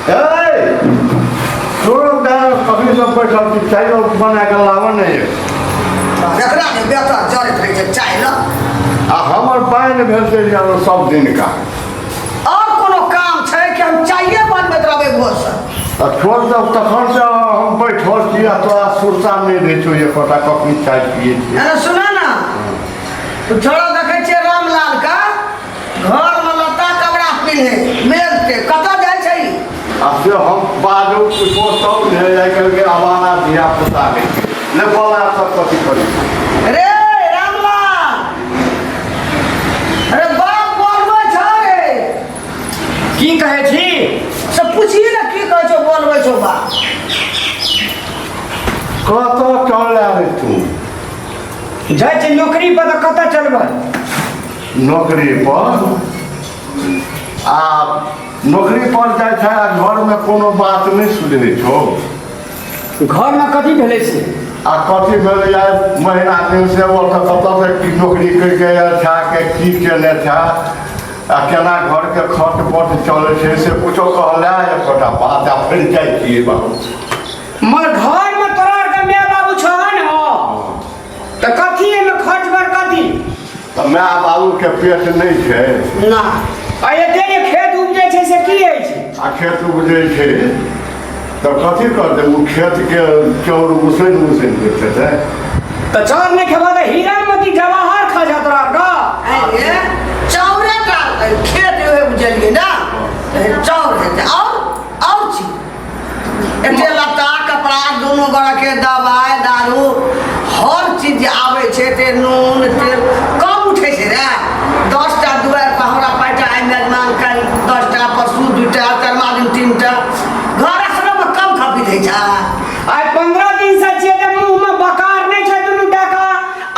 ए तोरो गाँव कखनी सब बैठल छी चाय बना कऽ लाबऽ नहि एकरा ने बेटा जरैत रहै छै चाय ल आ हमर पानि भेल चलि जाउ सब दिनका और कोनो काम छै कि हम चाये बनबैत रहबै भोरसँ आ छोड़ दब तखन से हम बैठल छी आ तोरा सुरता नहि रहै छौ एकोटा कखनी चाय पियै छी अरे सुना ना तू छोड़ा देखै छियै रामलाल का घर में लत्ता कपड़ा पिन्हे मेलते कतऽ जाइ छै ई? आ से हम बाजू कुछो सब नहि आइ काल्हिके अबाना धिया पुता होइ छै नहि बोला सब कथी करै छै रे रामलाल अरे बाप बोलबै छ रे की कहै छी से पूछिए ने की कहै छौ बोलबै छौ बाप कतऽ चल आबै तू जाइ छी नौकरी पर तऽ कतऽ चलबै नौकरी पर आ नौकरी पर जाइ छै आ घरमे कोनो बात नहि सुधरै छौ घरमे कथी भेलै से आ कथी भेलै आइ महीना दिन से ओतऽ कतऽसँ की नौकरी करिके आयल छा के की केने छा आ केना घरके खर्च बर्च चलै छै से कुछो कहला एकोटा बात आ फेर जाइ छियै बाबू मगर घरमे तोरा आरके माय बाबू छह ने तऽ कथी एहिमे खर्च बर कथी तऽ माय बाबूके पेट नहि छै ना आ एते जे खेत उपजै छै से की होइ छै आ खेत उपजै छै तऽ कथी करतै ओ खेतके चाउर उसनि उसनि कऽ खेतै तऽ चाउर नहि खेबह तऽ हीरा मोती जवाहर खा जा तोरा आरके अरे चाउरे टा खेत ओहे बुझलियै ने चाउर हेतै और और चीज एते लत्ता कपड़ा दुनू गोड़के दवाइ दारू हर चीज जे आबै छै ते नून तेल कम उठै छै रे 10 टा दुआरि पर हमरा पाइटा आइ मेजमान काल्हि 10 टा परसू 2 टा चारमा दिन 3 टा घर असलमे कम खपी दै छै। आइ 15 दिन से छियै तऽ मुँहमे बकार नहि छै दुनू टाका।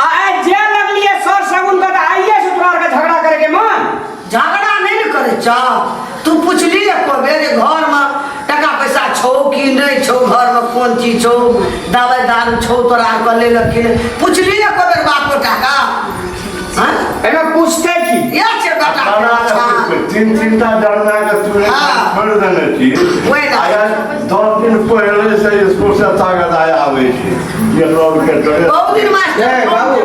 आ आइ जे लगलियै सर सगुन के तऽ आइए से तोरा आरके झगड़ा करैके मन। झगड़ा नहि ने करै छौ। तू पुछली एको बेर जे घरमे टाका पैसा छौ कि नहि छौ, घरमे कोन चीज छौ, दवाइ दारू छौ तोरा आरके लेलक कि नहि? पुछली एको बेर बाप टाका? हँ? एहिमे पूछतै की? इएह छै बेटा। केना ने पुछबै? तीन तीन टा जरना के तू छोड़ि देने छी। ओहि ने। आइ 10 दिन पहिले से स्कूल से ताकत आय आबै छै ये लोग के डरे। बहुत दिन मास्टर ए बाबू,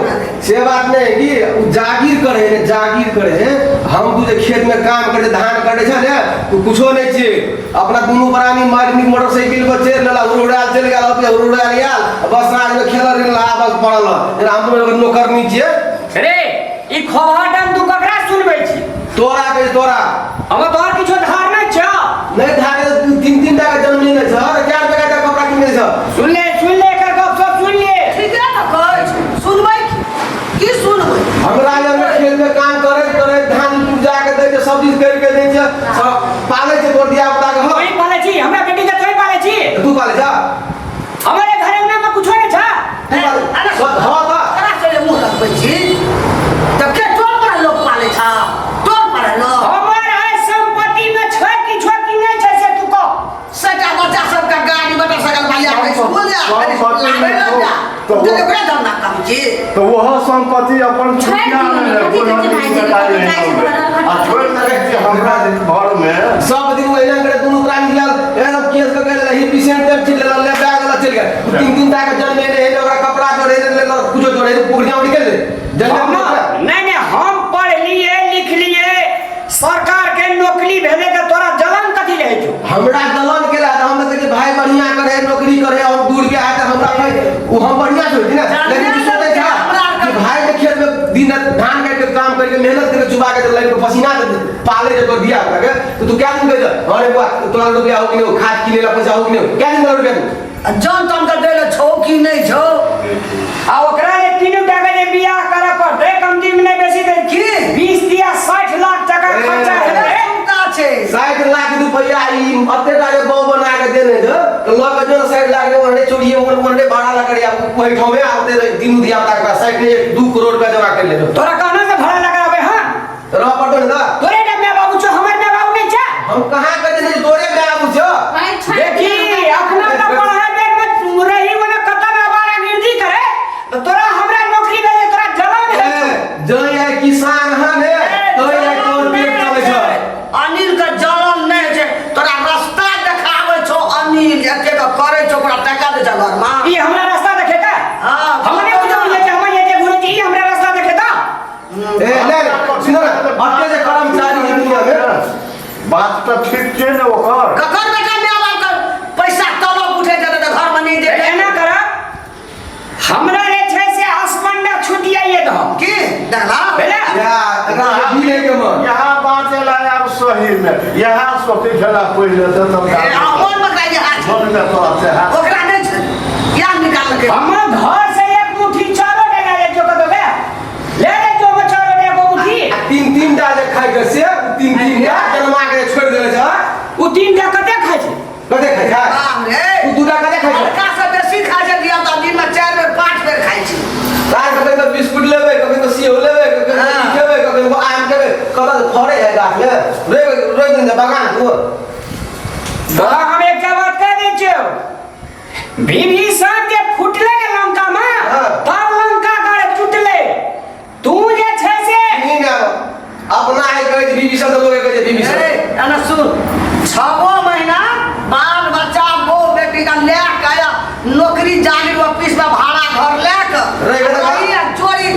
से बात नहीं कि उ जागीर करे है, जागीर करे है। हम तू जे खेत में काम करे, धान कटे छै ने, तू कुछो नहीं छे। अपना दुनू प्राणी मारनी मोटरसाइकिल पर चढ़ लेला, उड़ाल चल गेल, अपने उड़ाल आयल, बस साँझ में खेल रही, बस पड़ल। हम तो नौकर नहीं छिए। रे, ई खोहा तू ककरा सुनबै छी? तोरा के, तोरा। हमर तोहर किछो धार नहि छौ। नहीं धारे, तू तीन तीन टा के जन्म लेने छ, चार टका के कपड़ा किने छ। सुन ले, सुन ले, एकर गप सब सुन ले। ठीके ने कहै छै। सुनबै की? की सुनबै? हमरा लग खेत में काम करे करे धान उपजा के दै छै, सब चीज कर के दै छै, सब पाले छै तोर धिया पुता के। तोही पालै छी हमरा बेटी के? तोही पालै छी? तू पाले जा। हमारे घरे में कुछो नहीं छा। तू पाले। अरे, हाँ तऽ। तोरा से मुँह लगबै छी तऽ के टोल पर लोक पालै छ? टोल पर लोक हमर आय संपत्ति में छै किछो कि नहीं छै, से तू कह। सबटा बच्चा सबके गाड़ी मोटरसाइकिल पर जा स्कूल जा संपत्ति लाबै में लऽ जा। तो तऽ ओकरा दम ना कम छी। तऽ ओहो संपत्ति अपन छोड़ि छुटिया दियौ ने ने, कथी कहै छै भाईजी, सरकारी कतऽ जाइ छै नहि आ छोड़ि सकै छी हमरा घर में। सब दिन ओहिना करे दुनू प्राणी गेल एकदम केस के गेल ही पेशेंट तक चल गेल, ले बैग ले चल गेल। तीन तीन टा के जन्म लेने है, ओकरा कपड़ा जोड़े ले ले, कुछो जोड़े पुगड़िया निकल ले जन्म। नहीं नहीं, हम पढ़ लिए लिख लिए, सरकार के नौकरी भेले तऽ तोरा जलन कथी रहै छौ? हमरा जलन के रहा? हम तऽ भाई बढ़िया करे, नौकरी करे और दूर के आए हमरा भाई वो हम बढ़िया सोच ना, लेकिन तू सोचै छा कि भाई के खेत में दिन रात धान काट के काम करके मेहनत करके चुबा के लाइन के पसीना के पाले जे तोर दिया के तो तू क्या दिन कह अरे बुआ तोरा रुपया हो कि नहीं, खाद किने ला पैसा हो कि नहीं, क्या दिन रुपया तू? जन तन के दै छौ कि नहि छौ? आ ओकरा जे तीनू टाका जे बियाह करऽ पड़तै, कम दिन में नहि बेसी तऽ की? 20 दिया 60 लाख टका खर्चा हेतै। क्षमता छै। 60 लाख रुपया ई अते टा के बौ बना के देने छ तो लऽ के जो 60 लाख के ओहने चोरिए ओहने ओहने भाड़ा लगा रिया ओहि ठामे आते रहे तीनू धिया पुता के पास 60 ने 2 करोड़ रुपया जमा कर ले। तोरा कहना से भाड़ा लगाबे? हाँ। रह पड़तो ने। तोरे टा माय बाबू छौ, हमर माय बाबू नहि छै? हम कहाँ कह देने तोरे माय बाबू छौ? भाई छोड़ि देखी दियौ। अपना तऽ पढ़ाई बेर में रही मने कतन आवारा गिरदी करे तो तोरा हमरा नौकरी भेजे तोरा जलन है। ए, जय आइ किसान हन हे तो आइ तोर पेट चलै छौ। अनिल के जलन नहि छै, तोरा रास्ता देख। करै छौ ओकरा टका दै छौ घरमा। ई हमरा रास्ता देखेता। हाँ। हम नहि बुझै छियै जे हम ये जे घुरै छी, ई हमरा रास्ता देखेता। ए नहीं नहीं, सुनो ना, अते जे कर्मचारी के दुनिया में बात तऽ ठीक छै ने ओकर। ककर बेटा माय बाप के पैसा तलब उठे छै तऽ घरमे नहि देते। एना कर, हमरा जे छै से हसबैंड छुटियाइए दह। की देखला भेलै? या एकरा भी के मन यहाँ बात एला आब सही में यहाँ सोचै छला पहिले से तब ए, आ मन में कहि हाथ मन में तो से हाथ ओकरा नहि छै या निकाल के। हमरा घर से एक मुट्ठी चावल लेना ले जो कतो बे ले ले जो हम चावल ले एगो मुट्ठी। आ तीन तीन टा जे खाइ के से उ तीन तीन टा जन्मा के छोड़ि देने छै। उ तीन टा कते खाइ छै? कते खाइ छै? बाप रे। उ दूटा कते खाइ छै? हल्का से बेसी खाइ छै धिया पुता, दिन में 4 बेर 5 बेर खाइ छै। रात कखन तऽ बिस्कुट लेबै, कखन तऽ सेब लेबै, कखन तऽ ई खेबै, कखन तऽ आम खेबै, कतऽ फड़ै है गाछ में रोपि रोपि देने छै बगान को। तोरा हम एकटा बात कह दै छियौ, विभीषण जे फुटलै ने लंका में, हाँ। तब लंका गढ़ टूटलै। तू जे छै से ई ना अपना है कहै छै विभीषण तऽ लोग कहै छै विभीषण। ए, एना सुन, 6 महीना बाल बच्चा बहू बेटी का ले के आया नौकरी जागिर ऑफिस में भाड़ा घर ले के रहि गेलै। रही आ चोरी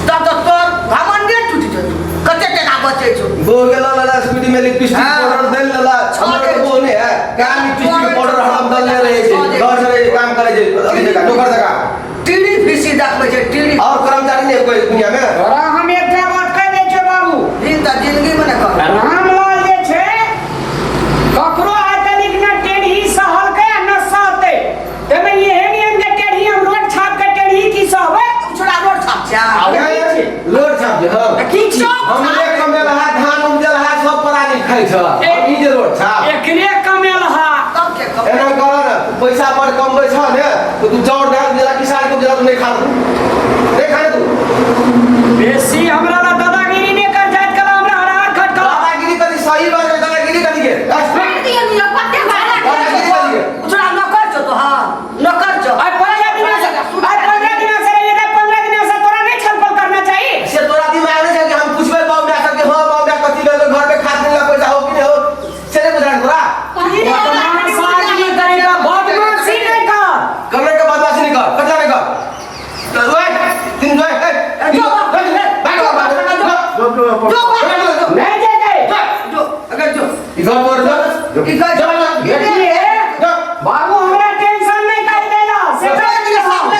तब तो तोर घमंडे टूटि जेतौ। कते टका बचै छौ? बहू के लऽ लेला स्कूटी में लिपस्टिक हाँ। पाउडर दे लेला। छह हमरा दे। तऽ बहू नहि है काम लिपस्टिक के पाउडर हरदम दलने रहै छै, घर से रहै छै, काम करै छै अथी जकाँ, नौकर जकाँ। टीरी फीसी देखबै छै टीरी। और कर्मचारी नहि कोइ दुनिया में। तोरा हम एकटा बात कह दै छियौ बाबू, दिन तऽ जिंदगी में नहि कर। रामलाल जे छै ककरो आइ तलिक न टेढ़ी सहलकै आ न सहतै। तमे एहन एहन के टेढ़ी हम रोड छाप के टेढ़ी की सहबै? छोड़ा रोड छाप छै। लोड छाप छै, हाँ। आ की छी? हमरे कमेल है, धान उपजल है, सब प्राणी खाइ छ। ई जे रोड छाप। एकरे कमेल है। तब के कमेल? एना कर ने, तू पैसा पर कमबै छ ने, तो तू चाउर धान जेला किसान के उपजला तू नहीं खा तू। नहीं खा तू। बेसी हमरा ला दादागिरी नहीं कर जाइत कला हमरा हरहर खटकला। दादागिरी करी सही बात है, दादागिरी करी के। मारि दियौ नियो, कते भाड़ा दादागिरी करी के। छोड़ा नौकर छौ तो, हाँ, नौकर छौ। आइ 15 दिना से, आइ 15 दिना से रहिए त 15 दिना से तोरा नहीं छलपल करना चाहिए। से तोरा दिमाग नहीं छै कि हम पूछबै बाबू माय सबके, हाँ बाबू माय कथी भेल, घर पे खा पी ला पैसा हो कि नहीं हो, से नहीं बुझल तोरा। बदमाशी करेगा, बदमाशी नहीं कर। करने के बदमाशी नहीं कर, कचरा नहीं कर। तो ओए, तीन जो है, ए, जो, भाग, भाग, भाग, भाग। जो जो अपन- जो, जो, जो, नहीं जेतै। जो, अगर जो। ई घर पर जो। ई घर जो, बेटी है, जो। बाबू हमरा टेंशन नहीं कर देला, से जो, कर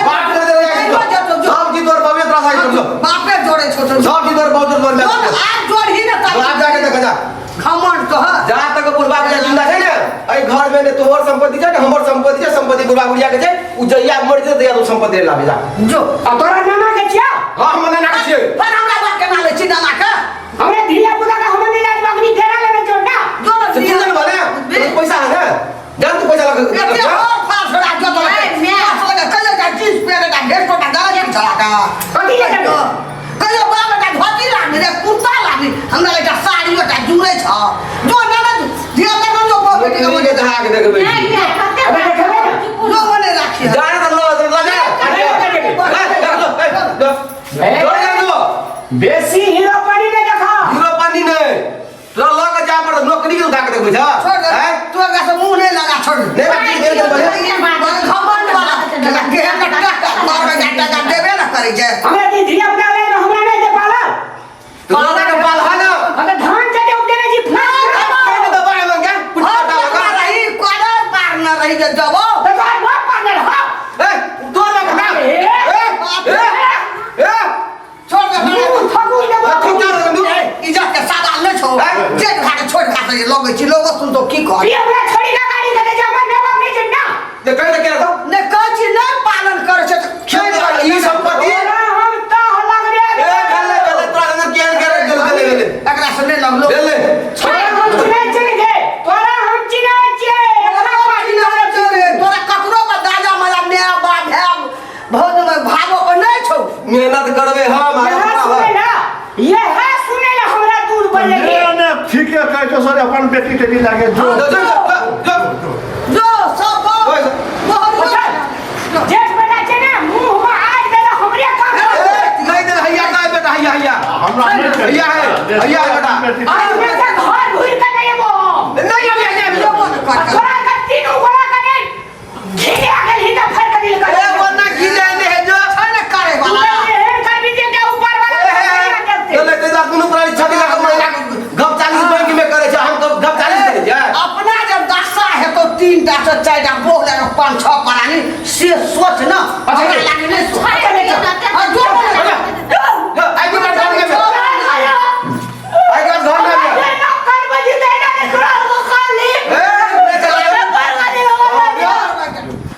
बाप के दे दे, जो। सब चीज तोर बाबे तोरा साइड जो। बापे जोड़े छौ तो। सब चीज तोर बाबे तोर जो, आब जोड़ही ने तब। आप जाके देख जा। घमंड तो है। जा तक बुढ़वा बुढ़िया जिंदा छै ने, एहि घर में ने तोहर संपत्ति छै ने हमर संपत्ति छै, संपत्ति बुढ़वा बुढ़िया के छै, उ जहिया मर जेतै तहिया तू संपत्ति लाबे जा। जो। आ तोरा नाना के छिया? हाँ, हमर नाना के छियै। पर हमरा बाप के नाले छी नाना के। हमरे धिया पुता के हमर नहीं लाज बागनी घेरा लेने छौ ना। जो ना से तू जान भने, तोरा पैसा है ने? जान तू पैसा लग। एते और फास छोड़ा जो तोरा। ए, my. फास लगा कहियो का जींस पहिरे का ढेर टोटा दाल के चला का। कथी ले जेबै? कहियो बाप बेटा धोती लाबी रे, कुर्ता लाबी, हमरा एकटा साड़ी एकटा जुड़ै छ। जो नाना धिया पुता जो बाप बेटी के नौकरी के धाक देखबै। नहि, नहि, कते अबे देखबै ने। जो मने राखी है। जान त ल ल जा। बेसी हीरो पानी नहीं देखा। हीरो पानी नहीं, तोरा लऽ के जा पड़त नौकरी के धाक देखबै छ। छोड़ दे, हैं? तू एकरा से मुंह नहीं लगा, छोड़ दे। नहीं बाकी भेल तऽ बढ़िया। घमंड वाला, एकरा केहन ने टका, बारह हजार टका देबे ना करै छै। हमरा दी धिया पुता ले हमरा नहीं दे पाला। तो दादा के पाल है ना। अगर धान चटे उपजे जी ना, केने दबाए लंगा? घर पर रही, कोदर पार न रही जे जबो। तो तोहर बाप पागल हो। ए, तोर बाप का? ए, ए, ए, ए, छोड़ दे, मुंह थकू देबो। थक जा रे, ए, इज्जत के सवाल नहीं छौ। हैं? जे खा के छोड़ खा के लगै छी, लोगो सुनतो की कहत? ई हमरा छोड़ी का गाड़ी दे जे हमर माय बाप नहीं छै ना। जे कहि दे के तो ने कहै छी नहि पालन करै छै तऽ खेत ई संपत्ति। तोरा हम ताह लगबे। ए, भेलै, भेलै, तोरा अंदर केहन करे गेल, गेलै, गेलै। एकरा से नहि लगलो। गेलै। तोरा हम चिन्है छियै गे, तोरा हम चिन्है छियै। एकरा पानी तोरा तोरा ककरो पर दादा माया माय बाप भाय भौज में भागो पर नहीं छौ। मेहनत करबै हम। यह सुनै ना, यह सुनै ला हमरा दूर बजे ने ने ठीके कहै छौ सर, अपन बेटी तेटी लागे जो। जो जो जो जो सब ओए। बहुत जेठ बेटा छै ने, मुंह में आग देला हमरे काम। ए, नहीं दे, हैया का बेटा, हैया, हैया। हमरा नहीं चाहिए। हैया है, हैया है बेटा। आज में से घर घुर के नहीं एबो। नहीं, नहीं, नहीं, नहीं। आ तोरा के तीनू गोला के नहीं से चारिटा बोह लए कऽ पाँच छओ प्राणी से सोच न। अच्छा, हमरा लागी नहि सोच। छोड़ि दियौ ने, आ, जो बोले। जो, आइ के बाद घर में आइ के बाद घर में आबिया। ए, नहीं चला।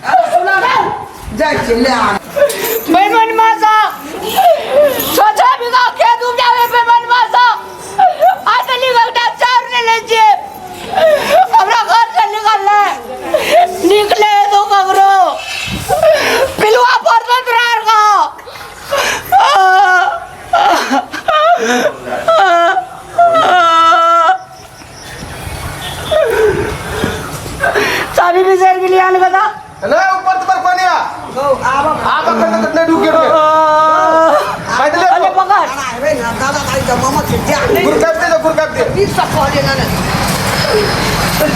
अरे सुना ना, जाइ छी ले आ। बेईमान मासा 6-6 बीघा खेत उपजावे बेईमान मासा आ तऽ निकलता चाउर नहि लै छियै हमरा घर से निकलले निकले तो ककरो पिलुआ पड़तो तोरा आर का। चाबी बिसरि गेलियै हन बता। नहीं ऊपर तो पर पानी आ। आब आब अखन तक नहीं ढुके रे। पैदले अरे पकड़। दादा हेबै ने, दादा दादी तऽ मामा छै जा। गुरकाप दे, जो गुरकाप दे। ई सब कहलियै ने ने।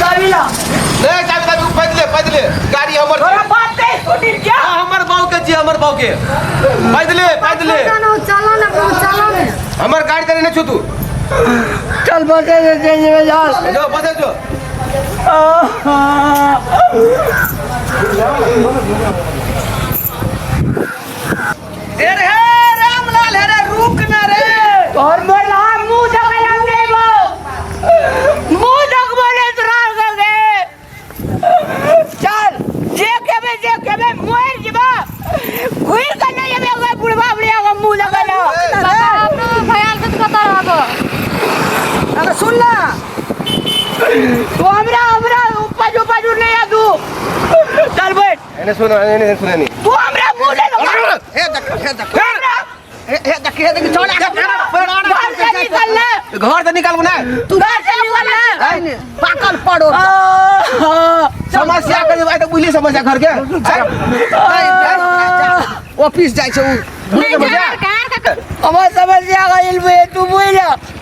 चाबी ला। नहीं चाबी चाबी पैदले पैदले गाड़ी हमर तोरा बाप के स्कूटी क्या? हाँ, हमर बाऊ के छी, हमर बाऊ के पैदले पैदले। चलो ना चलो ना। हमर गाड़ी तने नहीं छू तू। चल बसे से चल जेबै चल। जो बसे जो। हे रे रामलाल, हे रे रुक न रे। तोहर मोर मुंह देखै हम नहीं बो मुंह देखबो नहीं तोरा के। चल जे खेबे जे खेबे मर जेबा घुर के नहीं जेबे ओकरा बुढ़वा बुढ़िया के मुंह देखै ला। अपनो भयाल के कतऽ रहबो? अरे सुन ना। तू हमरा हमरा उपज उपज नहीं आ तू चल बैठ। एने सुन, एने सुन नहीं। तू हमरा मुंह ले हे देख, हे देख, हे हे देख, हे देख छोड़ा। घर से निकल ले। घर से निकाल ना। तू घर से निकल ले। पाकल पड़ो। समस्या के भाई तो बुझली समस्या घर के। ऑफिस जाइ छै उ। नहीं जा हमर समस्या गइल बे तू बुझल।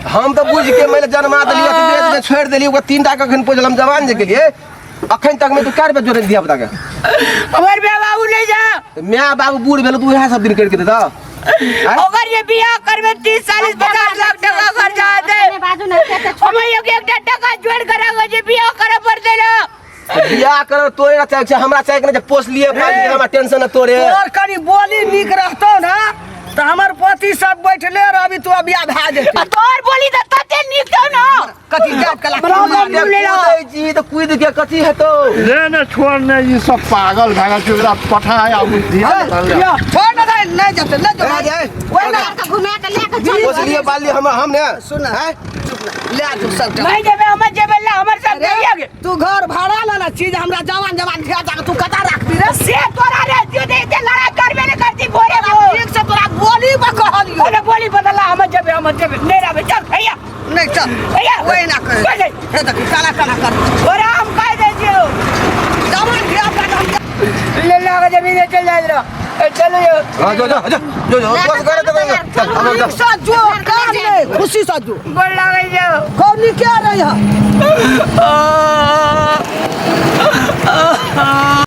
हम तो बुझ के मैले जन्मा देलियै अथी बेच के छोड़ि देलियै ओकरा तीन टा के अखन पोसल हम जवान जे गेलियै अखन तक में तू कै रुपया जोड़े दिया बता के। हमर माय बाबू नहीं जा। माय बाबू बूढ़ भेल तू इएह सब दिन करके देता। अगर ये बियाह करबे 30 40 50 लाख टका खर्चा हेतै। बाजू ना हम एक एकटा टका जोड़ के राखै छी बियाह करऽ पड़तै ना। बियाह कर तोरे ना चाहे छै, हमरा चाहे के ना जे पोस लिए पाल लिए, हमरा टेंशन न तोरे। तोर कनी बोली नीक रहतौ ना तऽ हमर पति सब बैठले रहबी तू बियाह भए जेतै। आ तोर बोली तऽ तते नीक छौ ना। कथी जात कला बराबर कूदै छी तऽ कूद के कथी हेतौ? ले ने छोड़ ने, ई सब पागल भए गेल छै, ओकरा पठा आबू धिया पुता। छोड़ ने दे, नहि जेतै, नहि जा, जेतै। जा। ओहि ना घुमा के ले के चल। पोस लिए पाल लिए हम हम ने। सुन हैं? चुप ना, ले जो सबटा। नहीं जेबे हमर जेबे ला हमर सब अरे, दैया। तू घर भाड़ा लेना चीज हमरा जवान जवान धिया पुता के तू कता राखबी रे? से तोरा रे जो दे दे लड़ाई करबे ने करती भोरे भोर। ठीक से तोरा बोली पर कहलियो। अरे बोली बदला हमर जेबे हमर जेबे नहीं रहबे चल भैया। नहीं चल भैया ओहि ना कहे। कह दे। हे देखी काला काला कर। तोरा हम कह दे छियो। जवान धिया पुता के हम ले ला के जमीन चल जाय रो। ए, चलो यो। हाँ, जो जो जो जो जो बस करे तो चल हम ठीक से जो काम नहीं खुशी से जो। गोर लागै जाओ। कौनी क्या रही है? आ, आ, आ।